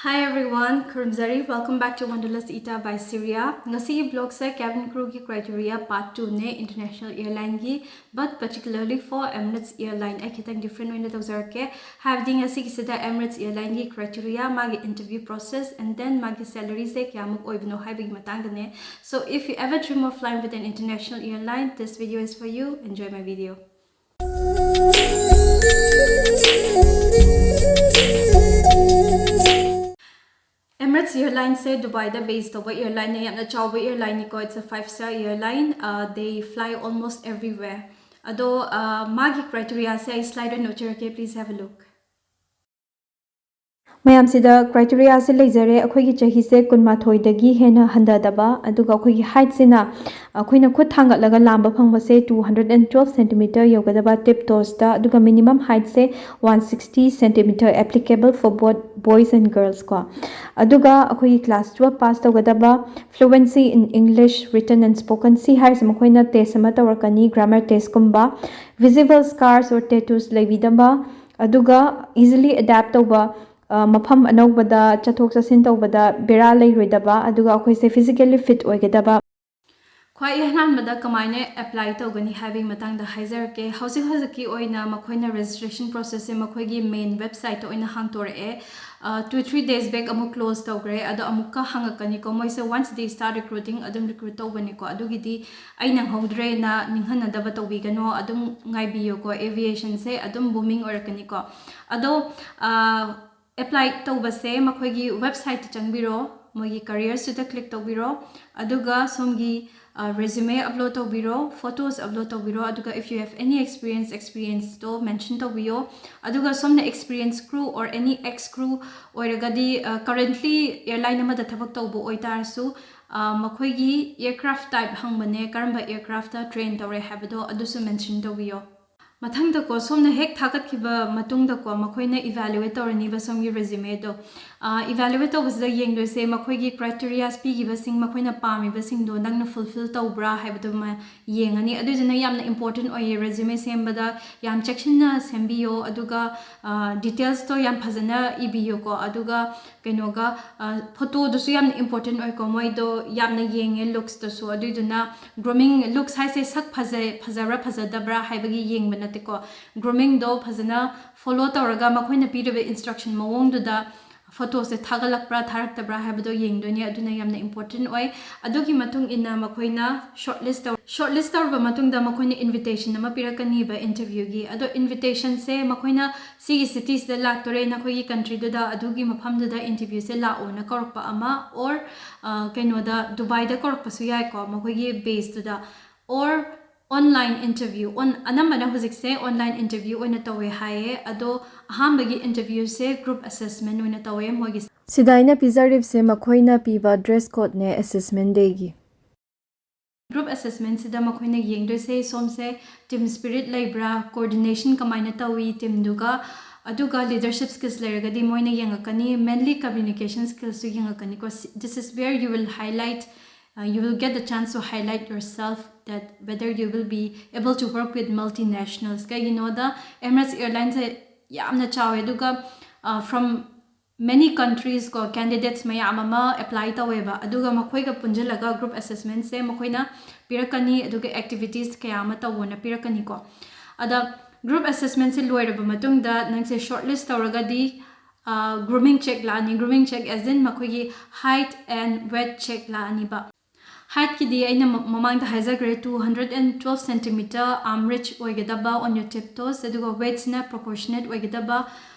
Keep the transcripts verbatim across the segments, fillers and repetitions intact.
Hi everyone, ꯈꯨꯔꯨꯝꯖꯔꯤ꯫ Welcome back to Wanderlust Ita by Syria. ꯉꯁꯤꯒꯤ vlogꯁꯦ cabin crewꯒꯤ criteria part twoꯅꯦ international airlineꯒꯤ, but particularly for Emirates Airline ꯑꯩ ꯈꯤꯇꯪ different ꯑꯣꯏꯅ ꯇꯧꯖꯔꯛꯀꯦ꯫ ꯍꯥꯏꯕꯗꯤ ꯉꯁꯤꯒꯤꯁꯤꯗ Emirates Airlineꯒꯤ criteria, ꯃꯥꯒꯤ interview process, and then ꯃꯥꯒꯤ salaryꯁꯦ ꯀꯌꯥꯃꯨꯛ ꯑꯣꯏꯕꯅꯣ ꯍꯥꯏꯕꯒꯤ ꯃꯇꯥꯡꯗꯅꯦ꯫ So if you ever dream of flying with an international airline, this video is for you. Enjoy my video. Emirates Airlineꯁꯦ ꯗꯨꯕꯥꯏꯗ base ꯇꯧꯕ airlineꯅꯦ, ꯌꯥꯝꯅ ꯆꯥꯎꯕ airlineꯅꯤꯀꯣ꯫ It's a five star airline. Uh, they fly almost everywhere. ꯑꯗꯣ uh, ꯃꯥꯒꯤ criteriaꯁꯦ ꯑꯩ slide ꯑꯣꯏꯅ ꯎꯠꯆꯔꯛꯀꯦ, please have a look. ꯃꯌꯥꯝꯁꯤꯗ criteriaꯁꯦ ꯂꯩꯖꯔꯦ꯫ ꯑꯩꯈꯣꯏꯒꯤ ꯆꯍꯤꯁꯦ ꯀꯨꯟꯃꯥꯊꯣꯏꯗꯒꯤ ꯍꯦꯟꯅ ꯍꯟꯊꯗꯕ, ꯑꯗꯨꯒ ꯑꯩꯈꯣꯏꯒꯤ heightꯁꯤꯅ ꯑꯩꯈꯣꯏꯅ ꯈꯨꯠ ꯊꯥꯡꯒꯠꯂꯒ ꯂꯥꯝꯕ ꯐꯪꯕꯁꯦ two hundred and twelve centimeter ꯌꯧꯒꯗꯕ tip toesꯇ, ꯑꯗꯨꯒ minimum heightꯁꯦ one sixty centimeter, applicable for both boys and girls ꯀꯣ꯫ ꯑꯗꯨꯒ ꯑꯩꯈꯣꯏꯒꯤ class twelve pass ꯇꯧꯒꯗꯕ, fluency in English written and spoken, ꯁꯤ ꯍꯥꯏꯔꯤꯁꯦ ꯃꯈꯣꯏꯅ test ꯑꯃ ꯇꯧꯔꯛꯀꯅꯤ, grammar testꯀꯨꯝꯕ, visible scars or tattoos ꯂꯩꯕꯤꯗꯕ, ꯑꯗꯨꯒ easily adapt ꯇꯧꯕ, ꯑ, ꯃꯐꯝ ꯑꯅꯧꯕꯗ ꯆꯠꯊꯣꯛ ꯆꯠꯁꯤꯟ ꯇꯧꯕꯗ ꯕꯦꯔꯥ ꯂꯩꯔꯣꯏꯗꯕ, ꯑꯗꯨꯒ ꯑꯩꯈꯣꯏꯁꯦ physically fit ꯑꯣꯏꯒꯗꯕ꯫ ꯈ꯭ꯋꯥꯏ ꯑꯍꯥꯟꯕꯗ ꯀꯃꯥꯏꯅ apply ꯇꯧꯒꯅꯤ ꯍꯥꯏꯕꯒꯤ ꯃꯇꯥꯡꯗ ꯍꯥꯏꯖꯔꯛꯀꯦ꯫ ꯍꯧꯖꯤꯛ ꯍꯧꯖꯤꯛꯀꯤ ꯑꯣꯏꯅ ꯃꯈꯣꯏꯅ registration processꯁꯦ ꯃꯈꯣꯏꯒꯤ main websiteꯇ ꯑꯣꯏꯅ ꯍꯥꯡꯗꯣꯔꯛꯑꯦ꯫ ꯑ, two three days back ꯑꯃꯨꯛ close ꯇꯧꯈ꯭ꯔꯦ, ꯑꯗꯣ ꯑꯃꯨꯛꯀ ꯍꯥꯡꯉꯛꯀꯅꯤꯀꯣ꯫ ꯃꯣꯏꯁꯦ once they start recruiting ꯑꯗꯨꯝ recruit ꯇꯧꯕꯅꯤꯀꯣ꯫ ꯑꯗꯨꯒꯤꯗꯤ ꯑꯩ ꯅꯪꯍꯧꯗ꯭ꯔꯦꯅ ꯅꯤꯡꯍꯟꯅꯗꯕ ꯇꯧꯕꯤꯒꯅꯣ, ꯑꯗꯨꯝ ꯉꯥꯏꯕꯤꯌꯨꯀꯣ꯫ Aviationꯁꯦ ꯑꯗꯨꯝ booming ꯑꯣꯏꯔꯛꯀꯅꯤꯀꯣ꯫ ꯑꯗꯣ ꯑ, apply ꯇꯧꯕꯁꯦ ꯃꯈꯣꯏꯒꯤ websiteꯇ ꯆꯪꯕꯤꯔꯣ, ꯃꯣꯏꯒꯤ careersꯇꯨꯗ click ꯇꯧꯕꯤꯔꯣ, ꯑꯗꯨꯒ ꯁꯣꯝꯒꯤ ꯑ, resume upload ꯇꯧꯕꯤꯔꯣ, photos upload ꯇꯧꯕꯤꯔꯣ, ꯑꯗꯨꯒ if you have any experience, experienceꯇꯣ mention ꯇꯧꯕꯤꯌꯣ꯫ ꯑꯗꯨꯒ ꯁꯣꯝꯅ experienced crew or any ex crew ꯑꯣꯏꯔꯒꯗꯤ, ꯑ, currently airline ꯑꯃꯗ ꯊꯕꯛ ꯇꯧꯕ ꯑꯣꯏꯇꯥꯔꯁꯨ, ꯑ, ꯃꯈꯣꯏꯒꯤ aircraft type ꯍꯪꯕꯅꯦ, ꯀꯔꯝꯕ aircraftꯇ train ꯇꯧꯔꯦ ꯍꯥꯏꯕꯗꯣ ꯑꯗꯨꯁꯨ mention ꯇꯧꯕꯤꯌꯣ꯫ ꯃꯊꯪꯗꯀꯣ, ꯁꯣꯝꯅ ꯍꯦꯛ ꯊꯥꯒꯠꯈꯤꯕ ꯃꯇꯨꯡꯗꯀꯣ, ꯃꯈꯣꯏꯅ evaluate ꯇꯧꯔꯅꯤꯕ ꯁꯣꯝꯒꯤ resume ꯗꯣ꯫ ꯑ, evaluate ꯇꯧꯕꯁꯤꯗ ꯌꯦꯡꯗꯣꯏꯁꯦ ꯃꯈꯣꯏꯒꯤ criterias ꯄꯤꯈꯤꯕꯁꯤꯡ, ꯃꯈꯣꯏꯅ ꯄꯥꯝꯃꯤꯕꯁꯤꯡꯗꯣ ꯅꯪꯅ fulfill ꯇꯧꯕ꯭ꯔꯥ ꯍꯥꯏꯕꯗꯨꯃ ꯌꯦꯡꯉꯅꯤ꯫ ꯑꯗꯨꯗꯨꯅ ꯌꯥꯝꯅ important ꯑꯣꯏꯌꯦ resume ꯁꯦꯝꯕꯗ꯫ ꯌꯥꯝ ꯆꯦꯛꯁꯤꯟꯅ ꯁꯦꯝꯕꯤꯌꯣ, ꯑꯗꯨꯒ, ꯑ, details ꯇꯣ ꯌꯥꯝ ꯐꯖꯅ ꯏꯕꯤꯌꯨꯀꯣ꯫ ꯑꯗꯨꯒ ꯀꯩꯅꯣꯒ, ꯑ, photo ꯗꯨꯁꯨ ꯌꯥꯝꯅ important ꯑꯣꯏꯀꯣ꯫ ꯃꯣꯏꯗꯣ ꯌꯥꯝꯅ ꯌꯦꯡꯉꯦ looks ꯇꯁꯨ꯫ ꯑꯗꯨꯏꯗꯨꯅ grooming, looks ꯍꯥꯏꯁꯦ ꯁꯛ ꯐꯖꯩ, ꯐꯖꯕ꯭ꯔꯥ ꯐꯖꯗꯕ꯭ꯔꯥ ꯍꯥꯏꯕꯒꯤ ꯌꯦꯡꯕ ꯅꯠꯇꯦꯀꯣ꯫ Grooming ꯗꯣ ꯐꯖꯅ follow ꯇꯧꯔꯒ ꯃꯈꯣꯏꯅ ꯄꯤꯔꯤꯕ instruction ꯃꯑꯣꯡꯗꯨꯗ photo ꯁꯦ ꯊꯥꯒꯠꯂꯛꯄ꯭ꯔꯥ ꯊꯥꯔꯛꯇꯕ꯭ꯔꯥ ꯍꯥꯏꯕꯗꯣ ꯌꯦꯡꯗꯣꯏꯅꯦ꯫ ꯑꯗꯨꯅ ꯌꯥꯝꯅ important ꯑꯣꯏ꯫ ꯑꯗꯨꯒꯤ ꯃꯇꯨꯡ ꯏꯟꯅ ꯃꯈꯣꯏꯅ shortlist ꯇꯧ-, shortlist ꯇꯧꯔꯕ ꯃꯇꯨꯡꯗ ꯃꯈꯣꯏꯅ invitation ꯑꯃ ꯄꯤꯔꯛꯀꯅꯤꯕ interview ꯒꯤ꯫ ꯑꯗꯣ invitation ꯁꯦ ꯃꯈꯣꯏꯅ ꯁꯤꯒꯤ city ꯁꯤꯗ ꯂꯥꯛꯇꯣꯔꯦ, ꯅꯈꯣꯏꯒꯤ country ꯗꯨꯗ, ꯑꯗꯨꯒꯤ ꯃꯐꯝꯗꯨꯗ interview ꯁꯦ ꯂꯥꯛꯑꯣꯅ ꯀꯧꯔꯛꯄ ꯑꯃ, or, ꯑ, ꯀꯩꯅꯣꯗ, ꯗꯨꯕꯥꯏꯗ ꯀꯧꯔꯛꯄꯁꯨ ꯌꯥꯏꯀꯣ, ꯃꯈꯣꯏꯒꯤ base ꯇꯨꯗ, or online interview꯫ On-, ꯑꯅꯝꯕꯅ ꯍꯧꯖꯤꯛꯁꯦ online interview ꯑꯣꯏꯅ ꯇꯧꯋꯦ ꯍꯥꯏꯌꯦ, ꯑꯗꯣ ꯑꯍꯥꯟꯕꯒꯤ interview ꯁꯦ group assessment ꯑꯣꯏꯅ ꯇꯧꯋꯦ ꯃꯣꯏꯒꯤ꯫ ꯁꯤꯗ ꯑꯩꯅ ꯄꯤꯖꯔꯤꯕꯁꯦ ꯃꯈꯣꯏꯅ ꯄꯤꯕ dress code ꯅꯦ assessment day ꯒꯤ꯫ Group assessment ꯁꯤꯗ ꯃꯈꯣꯏꯅ ꯌꯦꯡꯗꯣꯏꯁꯦ ꯁꯣꯝꯁꯦ team spirit ꯂꯩꯕ꯭ꯔꯥ, coordination ꯀꯃꯥꯏꯅ ꯇꯧꯏ team ꯗꯨꯒ, ꯑꯗꯨꯒ leadership skills ꯂꯩꯔꯒꯗꯤ ꯃꯣꯏꯅ ꯌꯦꯡꯉꯛꯀꯅꯤ꯫ Mainly communication skills ꯁꯨ ꯌꯦꯡꯉꯛꯀꯅꯤꯀꯣ꯫ ꯁꯤ-, this is where you will highlight, uh, you will get the chance to highlight yourself, that whether you will be able to work with multinationals꯫ ꯀꯩꯒꯤꯅꯣꯗ Emirates Airline ꯁꯦ ꯌꯥꯝꯅ ꯆꯥꯎꯋꯦ, ꯑꯗꯨꯒ, uh, from many countries ꯀꯣ, candidates ꯃꯌꯥꯝ ꯑꯃ apply ꯇꯧꯋꯦꯕ꯫ ꯑꯗꯨꯒ ꯃꯈꯣꯏꯒ ꯄꯨꯟꯁꯤꯜꯂꯒ group assessment ꯁꯦ ꯃꯈꯣꯏꯅ ꯄꯤꯔꯛꯀꯅꯤ, ꯑꯗꯨꯒ activities ꯀꯌꯥ ꯑꯃ ꯇꯧꯋꯣꯅ ꯄꯤꯔꯛꯀꯅꯤꯀꯣ꯫ ꯑꯗ group assessment ꯁꯦ ꯂꯣꯏꯔꯕ ꯃꯇꯨꯡꯗ ꯅꯪꯁꯦ shortlist ꯇꯧꯔꯒꯗꯤ, ꯑ, grooming check ꯂꯥꯛꯑꯅꯤ꯫ Grooming check as in ꯃꯈꯣꯏꯒꯤ height and weight check ꯂꯥꯛꯑꯅꯤꯕ꯫ Height ꯀꯤꯗꯤ ꯑꯩꯅ ꯃ-, ꯃꯃꯥꯡꯗ ꯍꯥꯏꯖꯈ꯭ꯔꯦ, two hundred and twelve centimeter arm reach ꯑꯣꯏꯒꯗꯕ on your tip toes, ꯑꯗꯨꯒ weight ꯁꯤꯅ proportionate ꯑꯣꯏꯒꯗꯕ꯫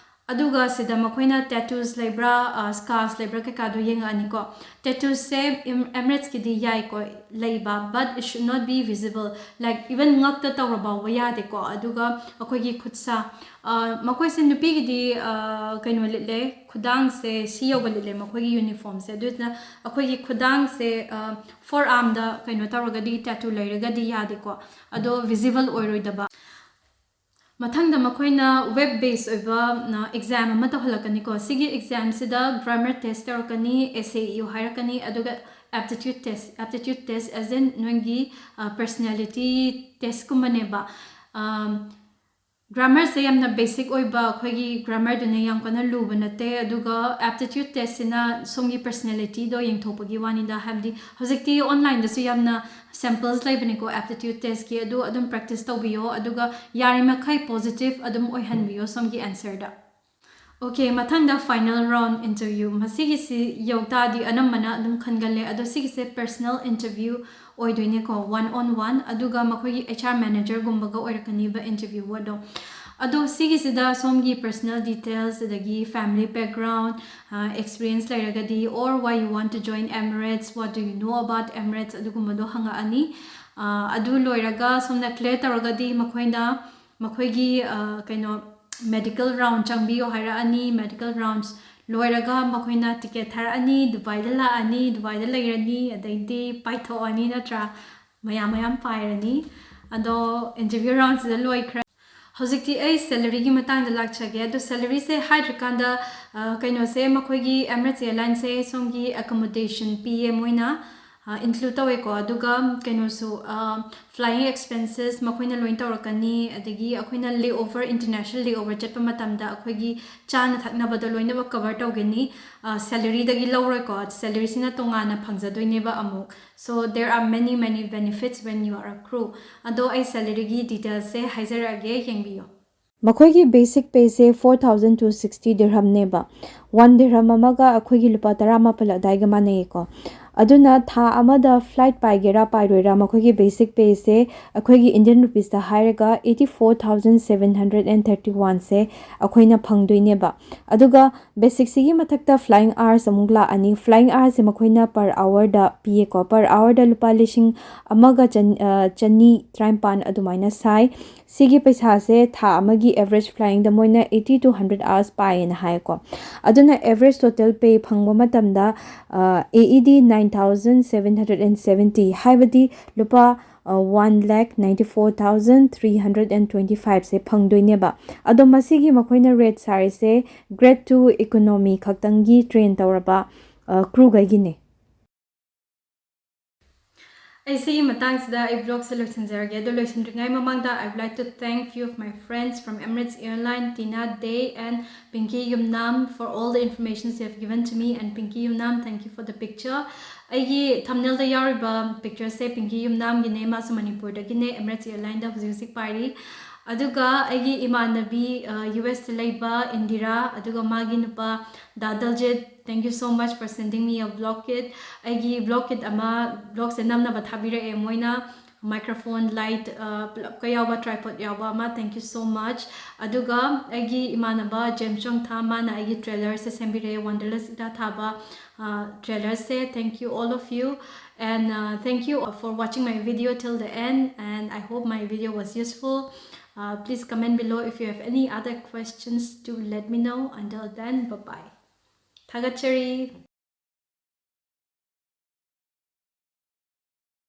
ꯑꯗꯨꯒ ꯁꯤꯗ ꯃꯈꯣꯏꯅ tattoos ꯂꯩꯕ꯭ꯔꯥ, ꯑ, scars ꯂꯩꯕ꯭ꯔꯥ ꯀꯩꯀꯥꯗꯣ ꯌꯦꯡꯉꯛꯑꯅꯤꯀꯣ꯫ Tattoos ꯁꯦ Em-, Emirates ꯀꯤꯗꯤ ꯌꯥꯏꯀꯣ ꯂꯩꯕ, but it should not be visible, like even ꯉꯛꯇ ꯇꯧꯔ ꯐꯥꯎꯕ ꯌꯥꯗꯦꯀꯣ꯫ ꯑꯗꯨꯒ ꯑꯩꯈꯣꯏꯒꯤ ꯈꯨꯠꯁꯥ, ꯑ, ꯃꯈꯣꯏꯁꯦ ꯅꯨꯄꯤꯒꯤꯗꯤ, ꯑ, ꯀꯩꯅꯣ ꯂꯤꯠꯂꯦ, ꯈꯨꯗꯥꯡꯁꯦ ꯁꯤ ꯌꯧꯕ ꯂꯤꯠꯂꯦ ꯃꯈꯣꯏꯒꯤ uniform ꯁꯦ꯫ ꯑꯗꯨꯗꯨꯅ ꯑꯩꯈꯣꯏꯒꯤ ꯈꯨꯗꯥꯡꯁꯦ, ꯑ, forearm ꯗ ꯀꯩꯅꯣ ꯇꯧꯔꯒꯗꯤ, tattoo ꯂꯩꯔꯒꯗꯤ ꯌꯥꯗꯦꯀꯣ, ꯑꯗꯣ visible ꯑꯣꯏꯔꯣꯏꯗꯕ꯫ ꯃꯊꯪꯗ ꯃꯈꯣꯏꯅ web base ꯑꯣꯏꯕ ꯑꯦꯛꯖꯥꯝ ꯑꯃ ꯇꯧꯍꯜꯂꯛꯀꯅꯤꯀꯣ꯫ ꯁꯤꯒꯤ ꯑꯦꯛꯖꯥꯝꯁꯤꯗ grammar test ꯇꯧꯔꯛꯀꯅꯤ, essay ꯏꯌꯨ ꯍꯥꯏꯔꯛꯀꯅꯤ, ꯑꯗꯨꯒ aptitude test, aptitude test as in ꯅꯣꯏꯒꯤ personality test ꯀꯨꯝꯕꯅꯦꯕ꯫ Grammar ꯁꯦ ꯌꯥꯝꯅ basic ꯑꯣꯏꯕ ꯑꯩꯈꯣꯏꯒꯤ grammar ꯗꯨꯅꯦ, ꯌꯥꯝ ꯀꯟꯅ ꯂꯨꯕ ꯅꯠꯇꯦ꯫ ꯑꯗꯨꯒ aptitude test ꯁꯤꯅ ꯁꯣꯝꯒꯤ personality ꯗꯣ ꯌꯦꯡꯊꯣꯛꯄꯒꯤ ꯋꯥꯅꯤꯗ꯫ ꯍꯥꯏꯕꯗꯤ ꯍꯧꯖꯤꯛꯇꯤ online ꯗꯁꯨ ꯌꯥꯝꯅ samples ꯂꯩꯕꯅꯤꯀꯣ aptitude test ꯀꯤ, ꯑꯗꯨ ꯑꯗꯨꯝ practice ꯇꯧꯕꯤꯌꯣ꯫ ꯑꯗꯨꯒ ꯌꯥꯔꯤꯃꯈꯩ positive ꯑꯗꯨꯝ ꯑꯣꯏꯍꯟꯕꯤꯌꯣ ꯁꯣꯝꯒꯤ answer ꯗ꯫ Okay, ꯃꯊꯪꯗ final round interview꯫ ꯃꯁꯤꯒꯤꯁꯤ ꯌꯧ ꯇꯥꯔꯗꯤ ꯑꯅꯝꯕꯅ ꯑꯗꯨꯝ ꯈꯟꯒꯜꯂꯦ, ꯑꯗꯣ ꯁꯤꯒꯤꯁꯦ personal interview ꯑꯣꯏꯗꯣꯏꯅꯦꯀꯣ, one on one꯫ ꯑꯗꯨꯒ ꯃꯈꯣꯏꯒꯤ HR manager ꯒꯨꯝꯕꯒ ꯑꯣꯏꯔꯛꯀꯅꯤꯕ interviewer ꯗꯣ꯫ ꯑꯗꯣ ꯁꯤꯒꯤꯁꯤꯗ ꯁꯣꯝꯒꯤ personal details, ꯑꯗꯒꯤ family background, experience ꯂꯩꯔꯒꯗꯤ, or why you want to join Emirates, what do you know about Emirates, ꯑꯗꯨꯒꯨꯝꯕꯗꯣ ꯍꯪꯉꯛꯑꯅꯤ꯫ ꯑꯗꯨ ꯂꯣꯏꯔꯒ ꯁꯣꯝꯅ clear ꯇꯧꯔꯒꯗꯤ ꯃꯈꯣꯏꯅ ꯃꯈꯣꯏꯒꯤ ꯀꯩꯅꯣ medical round ꯆꯪꯕꯤꯌꯣ ꯍꯥꯏꯔꯛꯑꯅꯤ꯫ Medical rounds ꯂꯣꯏꯔꯒ ꯃꯈꯣꯏꯅ ticket ꯊꯥꯔꯛꯑꯅꯤ, ꯗꯨꯕꯥꯏꯗ ꯂꯥꯛꯑꯅꯤ, ꯗꯨꯕꯥꯏꯗ ꯂꯩꯔꯅꯤ, ꯑꯗꯩꯗꯤ ꯄꯥꯏꯊꯣꯛꯑꯅꯤ, ꯅꯠꯇ꯭ꯔꯥ? ꯃꯌꯥꯝ ꯃꯌꯥꯝ ꯄꯥꯏꯔꯅꯤ꯫ ꯑꯗꯣ interview round ꯁꯤꯗ ꯂꯣꯏꯈ꯭ꯔꯦ꯫ ꯍꯧꯖꯤꯛꯇꯤ ꯑꯩ salary ꯒꯤ ꯃꯇꯥꯡꯗ ꯂꯥꯛꯆꯒꯦ꯫ ꯑꯗꯣ salary ꯁꯦ ꯍꯥꯏꯗ꯭ꯔꯤꯀꯥꯟꯗ ꯀꯩꯅꯣꯁꯦ, ꯃꯈꯣꯏꯒꯤ Emirates Airline ꯁꯦ ꯁꯣꯝꯒꯤ accommodation ꯄꯤꯌꯦ ꯃꯣꯏꯅ, include ꯇꯧꯋꯦꯀꯣ꯫ ꯑꯗꯨꯒ ꯀꯩꯅꯣꯁꯨ, flying expenses ꯃꯈꯣꯏꯅ ꯂꯣꯏ ꯇꯧꯔꯛꯀꯅꯤ꯫ ꯑꯗꯒꯤ ꯑꯩꯈꯣꯏꯅ layover, international layover ꯆꯠꯄ ꯃꯇꯝꯗ ꯑꯩꯈꯣꯏꯒꯤ ꯆꯥꯅ ꯊꯛꯅꯕꯗꯣ ꯂꯣꯏꯅꯃꯛ cover ꯇꯧꯒꯅꯤ꯫ Salary ꯗꯒꯤ ꯂꯧꯔꯣꯏꯀꯣ, salary ꯁꯤꯅ ꯇꯣꯉꯥꯟꯅ ꯐꯪꯖꯗꯣꯏꯅꯦꯕ ꯑꯃꯨꯛ꯫ So there are many many benefits when you are a crew. ꯑꯗꯣ ꯑꯩ salary ꯒꯤ details ꯁꯦ ꯍꯥꯏꯖꯔꯛꯑꯒꯦ, ꯌꯦꯡꯕꯤꯌꯣ꯫ ꯃꯈꯣꯏꯒꯤ basic pay ꯁꯦ four thousand two sixty dirham ꯅꯦꯕ꯫ One dirham ꯑꯃꯒ ꯑꯩꯈꯣꯏꯒꯤ ꯂꯨꯄꯥ ꯇꯔꯥꯃꯥꯄꯜ ꯑꯗꯥꯏꯒ ꯃꯥꯟꯅꯩꯌꯦꯀꯣ꯫ ꯑꯗꯨꯅ ꯊꯥ ꯑꯃꯗ flight ꯄꯥꯏꯒꯦꯔꯥ ꯄꯥꯏꯔꯣꯏꯔꯥ, ꯃꯈꯣꯏꯒꯤ basic pay ꯁꯦ ꯑꯩꯈꯣꯏꯒꯤ Indian rupees ꯇ ꯍꯥꯏꯔꯒ eighty four thousand seven hundred and thirty one ꯁꯦ ꯑꯩꯈꯣꯏꯅ ꯐꯪꯗꯣꯏꯅꯦꯕ꯫ ꯑꯗꯨꯒ basic ꯁꯤꯒꯤ ꯃꯊꯛꯇ flying hours ꯑꯃꯨꯛ ꯂꯥꯛꯑꯅꯤ꯫ Flying hours ꯁꯦ ꯃꯈꯣꯏꯅ per hour ꯗ ꯄꯤꯌꯦꯀꯣ꯫ Per hour ꯗ ꯂꯨꯄꯥ ꯂꯤꯁꯤꯡ ꯑꯃꯒ ꯆꯅꯤ ꯇꯔꯥꯅꯤꯄꯥꯟ ꯑꯗꯨꯃꯥꯏꯅ ꯁꯥꯏ꯫ ꯁꯤꯒꯤ ꯄꯩꯁꯥꯁꯦ ꯊꯥ ꯑꯃꯒꯤ average flyingꯗ ꯃꯣꯏꯅ eighty to hundred hours ꯄꯥꯏꯌꯦꯅ ꯍꯥꯏꯀꯣ꯫ ꯑꯗꯨꯅ average total pay ꯐꯪꯕ ꯃꯇꯝꯗ, ꯑ, AED nine thousand seven hundred and seventy, ꯍꯥꯏꯕꯗꯤ ꯂꯨꯄꯥ, ꯑ, one lakh ninety four thousand three hundred and twenty fiveꯁꯦ ꯐꯪꯗꯣꯏꯅꯦꯕ꯫ ꯑꯗꯣ ꯃꯁꯤꯒꯤ ꯃꯈꯣꯏꯅ rate ꯁꯥꯔꯤꯁꯦ grade two economy ꯈꯛꯇꯪꯒꯤ train ꯇꯧꯔꯕ, ꯑ, crewꯈꯩꯒꯤꯅꯦ꯫ ꯑꯩ ꯁꯤꯒꯤ ꯃꯇꯥꯡꯁꯤꯗ ꯑꯩ vlogꯁꯦ ꯂꯣꯏꯁꯤꯟꯖꯔꯒꯦ꯫ ꯑꯗꯣ ꯂꯣꯏꯁꯤꯟꯗ꯭ꯔꯤꯉꯩ ꯃꯃꯥꯡꯗ I would like to thank few of my friends from Emirates Airline, Tina Day and Pinky Yumnam, for all the informations you have given to me. And Pinky Yumnam, thank you for the picture. ꯑꯩꯒꯤ thumbnailꯗ ꯌꯥꯎꯔꯤꯕ pictureꯁꯦ Pinky Yumnamꯒꯤꯅꯦ, ꯃꯥꯁꯨ ꯃꯅꯤꯄꯨꯔꯗꯒꯤꯅꯦ, Emirates Airlineꯗ ꯍꯧꯖꯤꯛ ꯍꯧꯖꯤꯛ ꯄꯥꯏꯔꯤ꯫ ꯑꯗꯨꯒ ꯑꯩꯒꯤ ꯏꯃꯥꯟꯅꯕꯤ, ꯑ, USꯇ ꯂꯩꯕ ꯏꯟꯗꯤꯔꯥ, ꯑꯗꯨꯒ ꯃꯥꯒꯤ ꯅꯨꯄꯥ ꯗꯥ ꯗꯜꯖꯤꯠ, thank you so much for sending me a vlog kit. ꯑꯩꯒꯤ vlog kit ꯑꯃ, vlogꯁꯦ ꯅꯝꯅꯕ ꯊꯥꯕꯤꯔꯛꯑꯦ ꯃꯣꯏꯅ꯫ Microphone, light, ꯑ, ꯄꯨꯂꯞꯀ ꯌꯥꯎꯕ, tripod ꯌꯥꯎꯕ ꯑꯃ, thank you so much. ꯑꯗꯨꯒ ꯑꯩꯒꯤ ꯏꯃꯥꯟꯅꯕ ꯖꯦꯝꯁ ꯆꯣꯡꯊꯥ, ꯃꯥꯅ ꯑꯩꯒꯤ trailerꯁꯦ ꯁꯦꯝꯕꯤꯔꯛꯑꯦ, Wanderlust ꯏꯊꯥ ꯊꯥꯕ, ꯑ, trailerꯁꯦ꯫ Thank you, all of you. And, uh, thank you for watching my video till the end. And I hope my video was useful. Uh, please comment below if you have any other questions, to let me know. Until then, bye-bye. ꯊꯥꯒꯠꯆꯔꯤ꯫